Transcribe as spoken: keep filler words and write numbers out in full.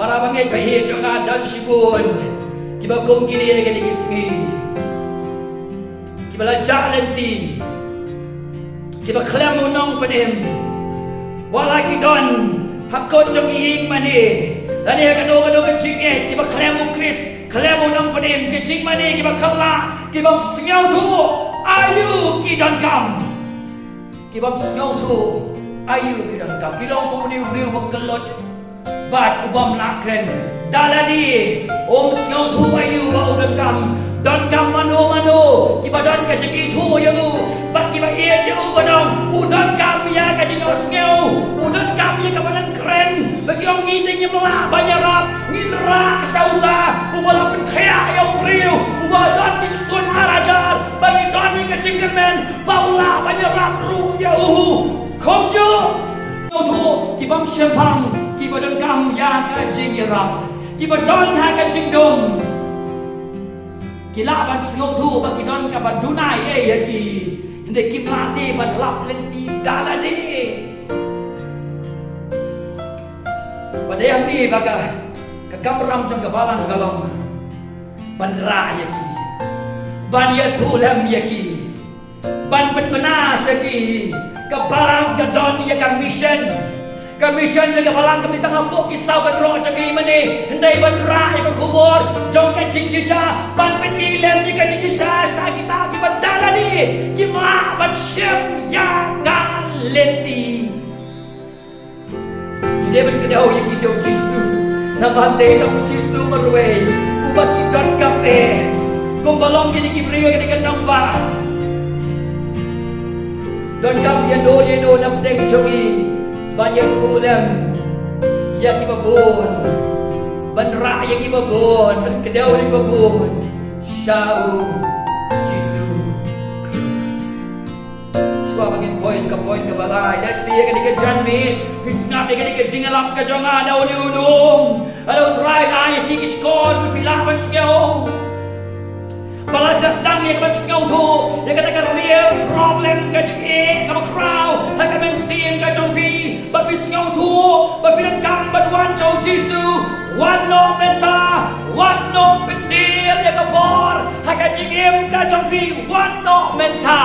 Para bangeit ba ïeit jong nga, don shibun kiba kum kine ha kine ki sngi, kiba la jah lynti, kiba khlem u nongpynim. Wat la ki don ha kot jong ki ïing mane lane ha kano kano ka jingngeit, kiba khlem u Khrist, khlem u nongpynim, ki jingmane kiba khlem lah, kibym sngewthuh aïu ki donkam. Kibym sngewthuh aïu ki donkam. Ki long kum une u briew ba kyllut bad u bym lah kren. Da lade um sngewthuh aïu ba u donkam. Donkam mano mano kiba don ka jingithuh ïa u bad kiba ïeit ïa u, ba don, u donkam ïa ka jingïohsngew, u donkam ïa kaba nang kren. Ba ki ong, ngi te ngim lah ban ïarap, ngin rah sha uta uba la pynkhiah ïa u briew, uba don ki jingkun ar hajar, ba ngi don ïa ka jingkyrmen ba u lah ban ïarap ruh ïa u. Kumjuh, sngewthuh, kibym shemphang, kiba donkam ïa ka jingïarap, kiba don ha ka jingdum. Ki lah ban sngewthuh ba ki don kaba duna ïa ki, hynrei kim lah te ban lap lynti da lade. Ba dei hangne ba ka, ka kamram jong ka balang ka long ban rah ïa ki, ban ïathuh lem ïa ki, ban pynbna sha ki. Ka balang ka don ïa ka mission. Ka mission jong ka balang kam dei tang hapoh ki saw kynroh jong ki mane, hynrei ban rah ïa ka khubor jong ka jingshisha, ban pyni lem ïa ka jingshisha sha kita kiba da lade kim lah ban shem ïa ka lynti. Ngi dei ban kdew ïa ki sha u Jisu. Namar te tang u Jisu marwei uba ki donkam eh. Kumba long kine ki briew, kine ki nongbah, donkam ïa no ïa no na pdeng jong ngi ban ïathuh lem ïa kiba bun, ban rah ïa kiba bun, ban kdew ïa kiba bun sha u Jisu Khrist. Shuwa ba ngin poi sha ka point kaba lai, let's see, ïa kane ka janmiet, phi sngap ïa kane ka jingïalap ka jong nga na une u lum. Lada u Trai u ai ïa phi ki shkor, phi lah ban sngew. Ba lada phi la sdang ïa ka ban sngewthuh ïa kata ka real problem, ka jingeh kaba khraw ha ka mynsiem ka jong phi, ba phi sngewthuh ba phi donkam ban wan sha u Jisu, wan noh mynta, wan noh, pyndir ïa ka por ha ka jingim ka jong phi, wan noh mynta.